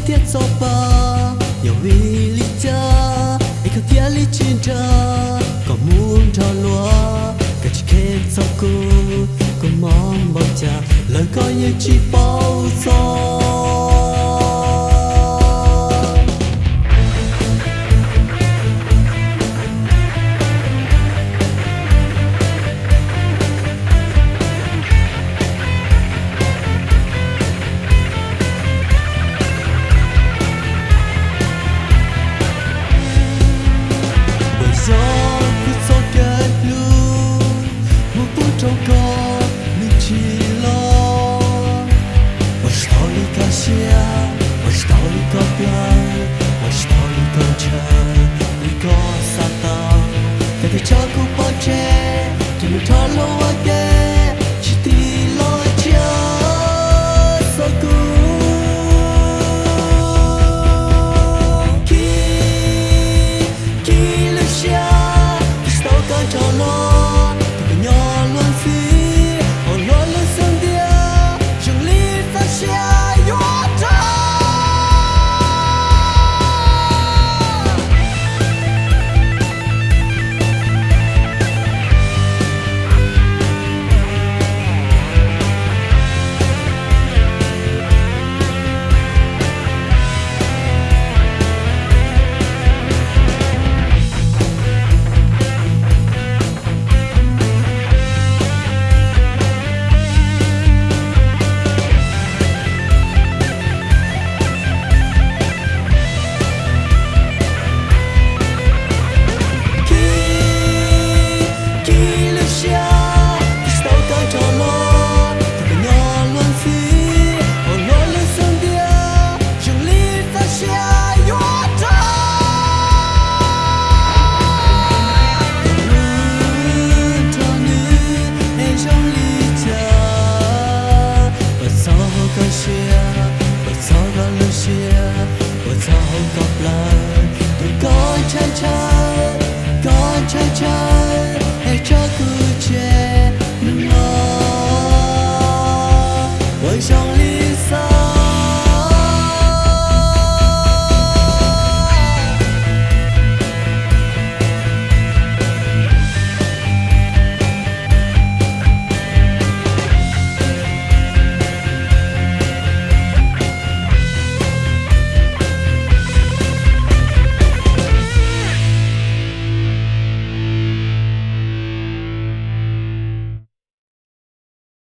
thiab txoj pa, yog vim li cas es koj thiaj li tsis nrog koj mus nrog luag, koj tsis kheev txog kuv, kuv mob npaum cas los koj yeej tsis paub txog. Puas yog kuv txoj kev hlub mus pub rau koj nws tsis los? Ua tsis tau li koj siab, ua tsis tau li koj plawv, ua tsis tau li koj ntshaw, li koj xav tau. Koj twb tso kuv pov tseg, ces nws rov los ua ke, tsis tig los cia txog kuv. Khib, khib lub siab, twb tsis tau koj nrog los, thaum koj nyob luag ntxhi, hauv luag lub xub ntiag, zoo li txoj sia yuav rau. Khib, khib lub siab, twb tsis tau koj nrog los, thaum koj nyob luag ntxhi, hauv luag lub xub ntiag, zoo li txoj sia yuav rau. Ua nrog nws es zoo li cas, puas txog hauv koj siab, puas txog koj lub siab, puas txog hauv koj plawv, tus koj ntshaw ntshaw, koj ntshaw ntshaw, es tso kuv tseg mus los. Puas zoo